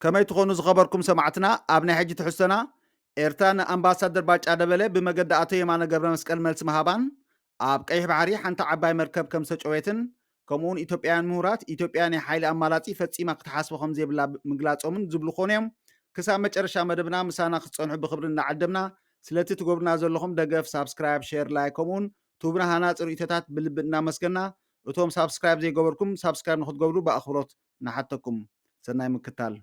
ከመይ ትኾኑ ዝኸበርኩም ሰማዕትና? ኣብ ናይ ሕጂ ትሕዝቶና፣ ኤርትራ ንኣምባሳደር ባጫ ደበለ ብመገዲ ኣቶ የማነ ገብረ መስቀል መልሲ ምሃባን፣ ኣብ ቀይሕ ባሕሪ ሓንቲ ዓባይ መርከብ ከም ዝተጨወየትን፣ ከምኡውን ኢትዮጵያውያን ምሁራት፣ ኢትዮጵያ ናይ ሓይሊ ኣማራጺ ፈጺማ ክትሓስቦ ከም ዘይብላ ምግላጾምን ዝብሉ ክኾኑ እዮም። ክሳብ መጨረሻ መደብና ምሳና ክትጸንሑ ብኽብሪ እናዓደምና፣ ስለቲ ትገብሩና ዘለኹም ደገፍ፣ ሳብስክራይብ፣ ሼር፣ ላይክ፣ ከምኡውን ትህቡና ሃናጺ ርእይቶታት ብልቢ እናመስገና፣ እቶም ሳብስክራይብ ዘይገበርኩም ሳብስክራይብ ንክትገብሩ ብኣኽብሮት ንሓተኩም። ሰናይ ምክታል።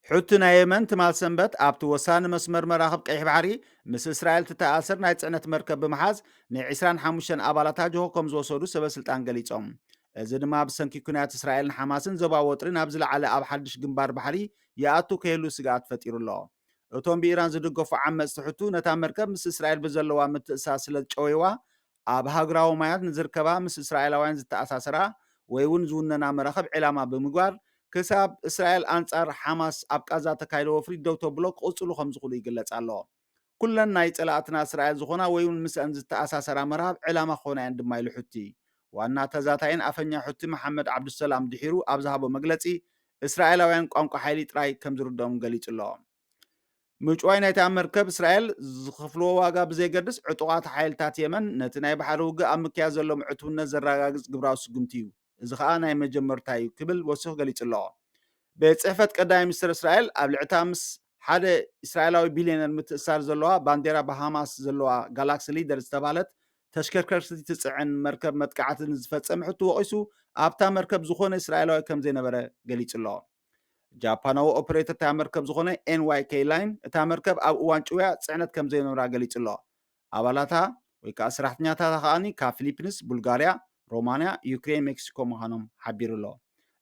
ሑቲ ናይ የመን ትማል ሰንበት ኣብቲ ወሳኒ መስመር መራኽብ ቀይሕ ባሕሪ ምስ እስራኤል ትተኣሰር ናይ ጽዕነት መርከብ ብምሓዝ፣ ናይ ዕስራን ሓሙሽተን ኣባላታ ጅሆ ከም ዝወሰዱ ሰበ ስልጣን ገሊጾም። እዚ ድማ ብሰንኪ ኩናት እስራኤልን ሓማስን ዞባዊ ወጥሪ ናብ ዝለዓለ ኣብ ሓድሽ ግንባር ባሕሪ ይኣቱ ከይህሉ ስግኣት ፈጢሩ ኣሎ። እቶም ብኢራን ዝድገፉ ዓመጽቲ ሑቲ ነታ መርከብ ምስ እስራኤል ብዘለዋ ምትእስሳር ስለ ዝጨወይዋ፣ ኣብ ሃገራዊ ማያት ንዝርከባ ምስ እስራኤላውያን ዝተኣሳሰራ ወይ እውን ዝውነና መራኽብ ዒላማ ብምግባር፣ ክሳብ እስራኤል ኣንጻር ሓማስ ኣብ ቃዛ ተካይዶ ወፍሪ ደው ተብሎ ክቕጽሉ ከም ዝኽእሉ ይግለጽ ኣሎ። ኩለን ናይ ጸላእትና እስራኤል ዝኾና ወይ እውን ምስአን ዝተኣሳሰራ መራኽብ ዕላማ ክኾና እየን ድማ ኢሉ ሑቲ። ዋና ተዛታይን ኣፈኛ ሑቲ መሓመድ ዓብዱሰላም ድሒሩ ኣብ ዝሃቦ መግለጺ፣ እስራኤላውያን ቋንቋ ሓይሊ ጥራይ ከም ዝርድኦም ገሊጹ ኣሎ። ምጭዋይ ናይታ መርከብ እስራኤል ዝኸፍልዎ ዋጋ ብዘይገድስ፣ ዕጡቓት ሓይልታት የመን ነቲ ናይ ባሕሪ ውግእ ኣብ ምክያድ ዘለዎም ዕቱብነት ዘረጋግጽ ግብራዊ ስጉምቲ እዩ። እዚ ኸኣ ናይ መጀመርታ እዩ ክብል ወሲኹ ገሊጹ ኣሎ። ቤት ጽሕፈት ቀዳማይ ሚኒስትር እስራኤል ኣብ ልዕታ ምስ ሓደ እስራኤላዊ ቢልዮነር ምትእስሳር ዘለዋ፣ ባንዴራ ባሃማስ ዘለዋ ጋላክሲ ሊደር ዝተባህለት ተሽከርከርቲ ትጽዕን መርከብ መጥቃዕቲ ንዝፈጸመ ሑቲ ወቒሱ፣ ኣብታ መርከብ ዝኾነ እስራኤላዊ ከም ዘይነበረ ገሊጹ ኣሎ። ጃፓናዊ ኦፕሬተር እታ መርከብ ዝኾነ ኤን ዋይ ኬ ላይን፣ እታ መርከብ ኣብ እዋን ጭውያ ጽዕነት ከም ዘይነበራ ገሊጹ ኣሎ። ኣባላታ ወይ ከዓ ሰራሕተኛታታ ከኣኒ ካብ ፊሊፒንስ፣ ቡልጋርያ፣ ሮማንያ፣ ዩክሬን፣ ሜክሲኮ ምዃኖም ሓቢሩ ኣሎ።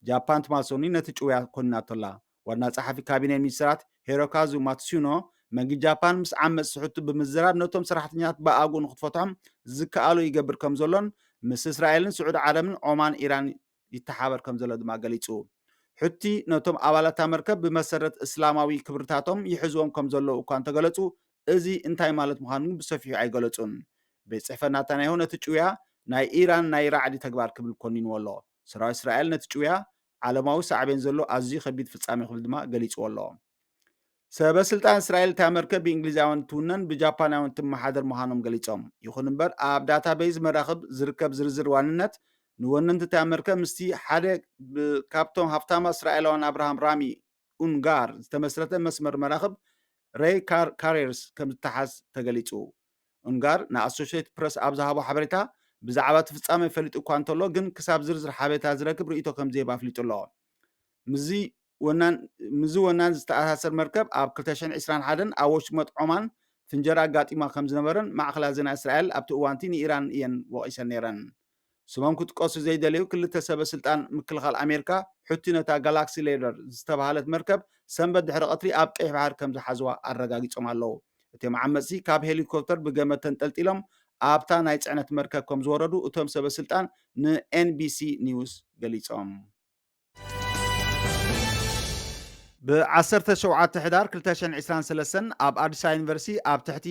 ጃፓን ትማል ሰኑይ ነቲ ጭውያ ኮኒናቶ ኣላ። ዋና ጸሓፊ ካቢኔ ሚኒስትራት ሂሮካዙ ማትሱኖ፣ መንግስቲ ጃፓን ምስ ዓመጽቲ ሑቲ ብምዝራብ ነቶም ሰራሕተኛታት ብኣግኡ ንክትፈትሖም ዝከኣሎ ይገብር ከም ዘሎን ምስ እስራኤልን ስዑዲ ዓረብን ዖማን ኢራን ይተሓበር ከም ዘሎ ድማ ገሊጹ። ሑቲ ነቶም ኣባላት እታ መርከብ ብመሰረት እስላማዊ ክብርታቶም ይሕዝዎም ከም ዘለዉ እኳ እንተገለጹ፣ እዚ እንታይ ማለት ምዃኑ ግን ብሰፊሑ ኣይገለጹን። ቤት ጽሕፈት ናታንያሁ ነቲ ጭውያ ናይ ኢራን ናይ ራዕዲ ተግባር ክብል ኮኒንዎ ኣሎ። ሰራዊት እስራኤል ነቲ ጭውያ ዓለማዊ ሳዕቤን ዘሎ ኣዝዩ ከቢድ ፍጻሜ ክብል ድማ ገሊጽዎ ኣሎ። ሰበ ስልጣን እስራኤል እታ መርከብ ብእንግሊዛውያን ትውነን ብጃፓናውያን ትመሓደር ምዃኖም ገሊጾም። ይኹን እምበር ኣብ ዳታቤዝ መራኽብ ዝርከብ ዝርዝር ዋንነት ንወነንቲ እታ መርከብ ምስቲ ሓደ ብ-፣ ካብቶም ሃፍታማ እስራኤላውያን ኣብርሃም ራሚ ኡንጋር ዝተመስረተ መስመር መራኽብ ሬይ ካር-፣ ካሪየርስ ከም ዝተሓዝ ተገሊጹ። ኡንጋር ንኣሶሽየትድ ፕረስ ኣብ ዝሃቦ ሓበሬታ፣ ብዛዕባ እቲ ፍጻሜ ፈሊጡ እኳ እንተሎ፣ ግን ክሳብ ዝርዝር ሓበሬታ ዝረክብ ርእይቶ ከም ዘይህብ ኣፍሊጡ ኣሎ። ምስዚ ወናን፣ ምስዚ ወናን ዝተኣሳሰር መርከብ ኣብ ክልተ ሽሕን ዕስራን ሓደን ኣብ ወሽመጥ ዖማን ፍንጀራ ኣጋጢማ ከም ዝነበረን ማዕኸላት ዜና እስራኤል ኣብቲ እዋንቲ ንኢራን እየን ወቒሰን ነይረን። ስሞም ክጥቀሱ ዘይደለዩ ክልተ ሰበ ስልጣን ምክልኻል ኣሜሪካ፣ ሑቲ ነታ ጋላክሲ ሌደር ዝተባህለት መርከብ ሰንበት ድሕሪ ቀትሪ ኣብ ቀይሕ ባሕሪ ከም ዝሓዝዋ ኣረጋጊጾም ኣለዉ። እቶም ዓመጽቲ ካብ ሄሊኮፕተር ብገመድ ተንጠልጢሎም ኣብታ ናይ ጽዕነት መርከብ ከም ዝወረዱ እቶም ሰበ ስልጣን ንኤንቢሲ ኒውስ ገሊጾም። ብ ዓሰርተ ሸውዓተ ሕዳር ክልተ ሽሕን ዕስራን ሰለስተን ኣብ ኣዲስ ኣበባ ዩኒቨርሲቲ ኣብ ትሕቲ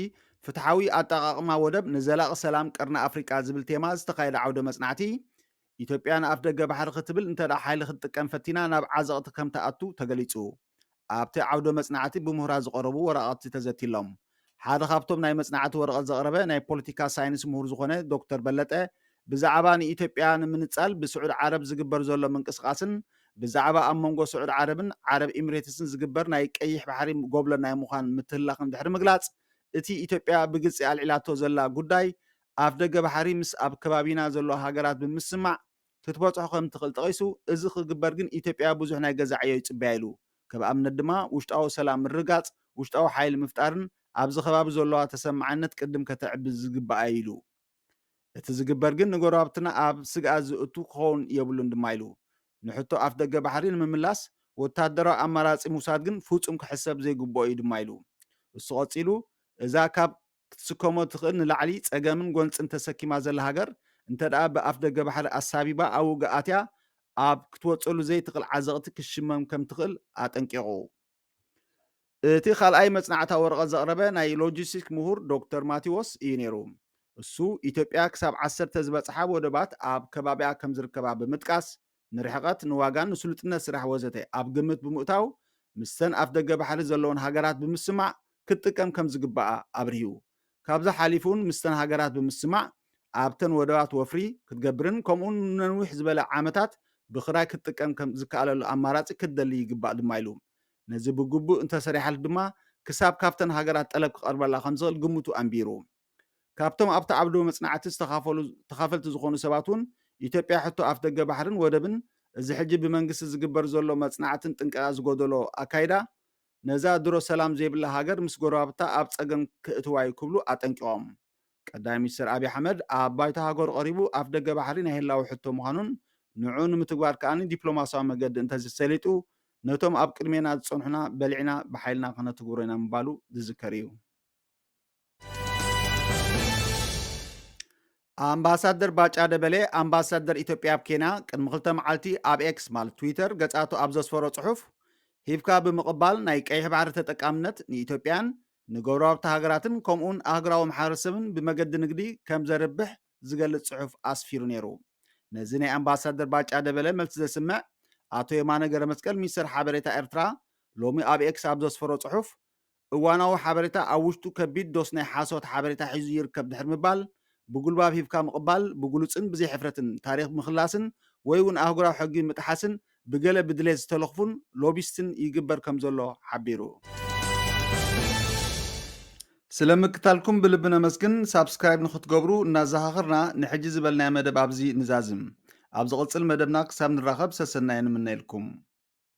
ፍትሓዊ ኣጠቓቕማ ወደብ ንዘላቒ ሰላም ቀርኒ ኣፍሪቃ ዝብል ቴማ ዝተኻየደ ዓውደ መጽናዕቲ፣ ኢትዮጵያ ንኣፍ ደገ ባሕሪ ክትብል እንተ ደኣ ሓይሊ ክትጥቀም ፈቲና ናብ ዓዘቕቲ ከም ትኣቱ ተገሊጹ። ኣብቲ ዓውደ መጽናዕቲ ብምሁራት ዝቐረቡ ወረቓቕቲ ተዘትይሎም። ሓደ ካብቶም ናይ መጽናዕቲ ወረቐት ዘቕረበ ናይ ፖለቲካ ሳይንስ ምሁር ዝኾነ ዶክተር በለጠ፣ ብዛዕባ ንኢትዮጵያ ንምንጻል ብስዑዲ ዓረብ ዝግበር ዘሎ ምንቅስቓስን ብዛዕባ ኣብ መንጎ ስዑዲ ዓረብን ዓረብ ኤሚሬትስን ዝግበር ናይ ቀይሕ ባሕሪ ጎብለል ናይ ምዃን ምትህልላኽን ድሕሪ ምግላጽ፣ እቲ ኢትዮጵያ ብግልጺ ኣልዒላቶ ዘላ ጉዳይ ኣፍ ደገ ባሕሪ ምስ ኣብ ከባቢና ዘለዋ ሃገራት ብምስማዕ ክትበጽሖ ከም ትኽእል ጠቒሱ፣ እዚ ክግበር ግን ኢትዮጵያ ብዙሕ ናይ ገዛ ዕዮ ይጽበያ ኢሉ። ከም ኣብነት ድማ ውሽጣዊ ሰላም ምርግጋጽ፣ ውሽጣዊ ሓይሊ ምፍጣርን ኣብዚ ከባቢ ዘለዋ ተሰማዕነት ቅድም ከተዕቢ ዝግባኣ እዩ ኢሉ። እቲ ዝግበር ግን ንጎረባብትና ኣብ ስግኣት ዘእቱ ክኸውን የብሉን ድማ ኢሉ። ንሕቶ ኣፍ ደገ ባሕሪ ንምምላስ ወታደራዊ ኣማራጺ ምውሳድ ግን ፍጹም ክሕሰብ ዘይግብኦ እዩ ድማ ኢሉ። እሱ ቀጺሉ፣ እዛ ካብ ክትስከሞ ትኽእል ንላዕሊ ጸገምን ጎንጽን ተሰኪማ ዘላ ሃገር፣ እንተ ደኣ ብኣፍ ደገ ባሕሪ ኣሳቢባ ኣብ ውግእ ኣትያ፣ ኣብ ክትወጸሉ ዘይትኽእል ዓዘቕቲ ክትሽመም ከም ትኽእል ኣጠንቂቑ። እቲ ካልኣይ መጽናዕታዊ ወረቐት ዘቕረበ ናይ ሎጂስቲክ ምሁር ዶክተር ማቴዎስ እዩ ነይሩ። እሱ፣ ኢትዮጵያ ክሳብ ዓሰርተ ዝበጽሓ ወደባት ኣብ ከባቢኣ ከም ዝርከባ ብምጥቃስ፣ ንርሕቐት፣ ንዋጋን ንስሉጥነት ስራሕ ወዘተ ኣብ ግምት ብምእታው፣ ምስተን ኣፍ ደገ ባሕሪ ዘለውን ሃገራት ብምስማዕ ክትጥቀም ከም ዝግባኣ ኣብርሂቡ። ካብዚ ሓሊፉ እውን ምስተን ሃገራት ብምስማዕ ኣብተን ወደባት ወፍሪ ክትገብርን ከምኡውን ነንዊሕ ዝበለ ዓመታት ብኽራይ ክትጥቀም ከም ዝከኣለሉ ኣማራፂ ክትደሊ ይግባእ ድማ ኢሉ። ነዚ ብግቡእ እንተሰሪሓሉ ድማ ክሳብ ካብተን ሃገራት ጠለብ ክቐርበላ ከም ዝኽእል ግምቱ ኣንቢሩ። ካብቶም ኣብቲ ዓውደ መጽናዕቲ ዝተኻፈሉ ተኻፈልቲ ዝኾኑ ሰባት እውን ኢትዮጵያ ሕቶ ኣፍ ደገ ባሕርን ወደብን እዚ ሕጂ ብመንግስቲ ዝግበር ዘሎ መጽናዕትን ጥንቃቐ ዝጎደሎ ኣካይዳ ነዛ ድሮ ሰላም ዘይብላ ሃገር ምስ ጎረባብታ ኣብ ጸገም ክእትዋ እዩ ክብሉ ኣጠንቂቖም። ቀዳማይ ሚኒስትር ኣብይ ኣሕመድ ኣብ ባይቶ ሃገሩ ቀሪቡ ኣፍ ደገ ባሕሪ ናይ ህላዊ ሕቶ ምዃኑን ንዑ ንምትግባር ከኣ ዲፕሎማሲያዊ መገዲ እንተዘይሰሊጡ ነቶም ኣብ ቅድሜና ዝጸንሑና በሊዕና ብሓይልና ከነትግብሮ ኢና ምባሉ ዝዝከር እዩ። ኣምባሳደር ባጫ ደበሌ ኣምባሳደር ኢትዮጵያ ኣብ ኬንያ ቅድሚ ክልተ መዓልቲ ኣብ ኤክስ ማለት ትዊተር ገጻቱ ኣብ ዘስፈሮ ጽሑፍ ሂብካ ብምቕባል ናይ ቀይሕ ባሕሪ ተጠቃምነት ንኢትዮጵያን ንጎረባብቲ ሃገራትን ከምኡውን ኣህጉራዊ ማሕበረሰብን ብመገዲ ንግዲ ከም ዘርብሕ ዝገልጽ ጽሑፍ ኣስፊሩ ነይሩ። ነዚ ናይ ኣምባሳደር ባጫ ደበለ መልሲ ዘስምዕ ኣቶ የማነ ገረመስቀል ሚኒስተር ሓበሬታ ኤርትራ ሎሚ ኣብ ኤክስ ኣብ ዘስፈሮ ጽሑፍ እዋናዊ ሓበሬታ ኣብ ውሽጡ ከቢድ ዶስ ናይ ሓሶት ሓበሬታ ሒዙ ይርከብ ድሕሪ ምባል ብጉልባብ ሂብካ ምቕባል ብግሉጽን ብዘይሕፍረትን ታሪኽ ምኽላስን ወይ እውን ኣህጉራዊ ሕጊ ምጥሓስን ብገለ ብድሌት ዝተለኽፉን ሎቢስትን ይግበር ከም ዘሎ ሓቢሩ። ስለ ምክታልኩም ብልቢ ነመስግን። ሳብስክራይብ ንክትገብሩ እናዘኻኸርና ንሕጂ ዝበልናዮ መደብ ኣብዚ ንዛዝም። ኣብ ዝቕጽል መደብና ክሳብ ንራኸብ ሰሰናየ ንምነየልኩም።